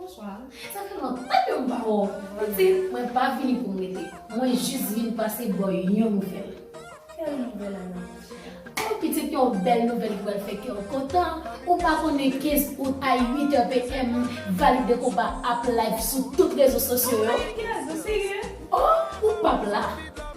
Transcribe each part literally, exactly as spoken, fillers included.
Sa fè lontan ke m pa wè w. Pitit, mwen pa vini pou m rete. Mwen jis vin pase ba w yon nouvèl. Kèl nouvèl, Ana? Oh, pitit, yon bèl nouvèl ki pral fè kè w kontan. Ou pa konnen kenz out a uit è P M, Valide Konpa ap live sou tout rezo sosyo yo? Oh my God, ou serye? Oh, ou p ap la?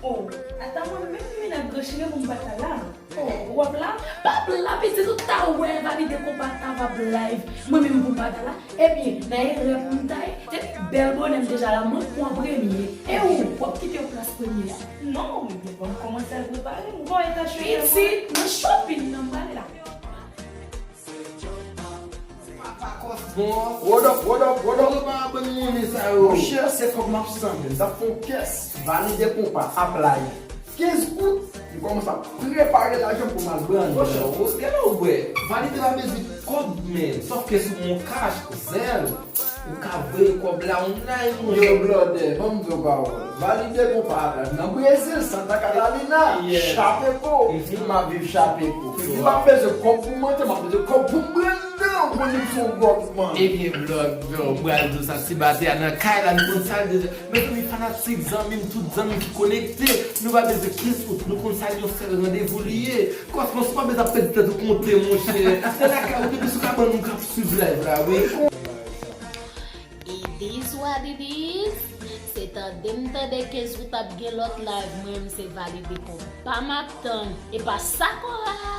Oh, ata mwen menm ki vin ak gran chire pou m pa ta la. Oh, w ap la? P ap la, pitit, ou ta wè Valide Konpa ta va ap live. Mwen menm pou m pa ta la. Ebyen, nan erè pou m ta ye, depi bèl bonè m deja la, mwen pran premye. E ou, w ap kite yon plas premye a? Non, men ban m kòmanse al prepare m. Bon, eta cheri. Pitit, nan shopping nan m prale la. What up, what up, what up? Monchè, se kòb m ap sanble. M t ap fè yon kès. Valide Konpa ap live. Kenz out, m kòmanse ap prepare lajan pou m al brande. Monchè, Rose, genlè ou bwè. Valide pa bezwen kòb, men. Sòf ke sou mon kach, zèl, ou ka voye kòb la, ou nay, monchè. Yo, blòdè, ban m di w pawòl. Valide Konpa ap live nan Brezil, Santa Catarina. Chapeko. M ap viv Chapeko. M ap bezwen kòb pou m manje, m ap bezwen kòb pou m brande. Ou konn m se yon gòtman. Ebyen, blòd, yo, m pral di w sa, ti batè a nan kay la, nou konn sa l deja. Mezanmi, fanatik, zanmi m, tout zanmi m ki konekte, nou pa bezwen kenz out, nou konn sa l yon sèl randevou li ye. Kòsmòs, ou pa bezwen ap pèdi tèt ou konte, monchè. Se lakay ou, depi sou kabann ou k ap swiv live la, wi. It is what it is. Se tande m tande kenz out ap gen lòt live, mwen menm se Valide Konpa m ap tann. E pa sa Kora.